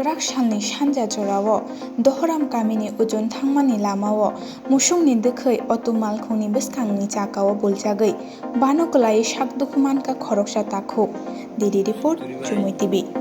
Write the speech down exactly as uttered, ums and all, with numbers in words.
Kwrak salni sanja jorao Dohoram kamini ujun thangmani lamao musukni dwkhwi auto malkhungni bwskangni chakao buljagwi bano kwlaiwi sak dukhu mankha khoroksa takhuk. Didi report, Chumui T V.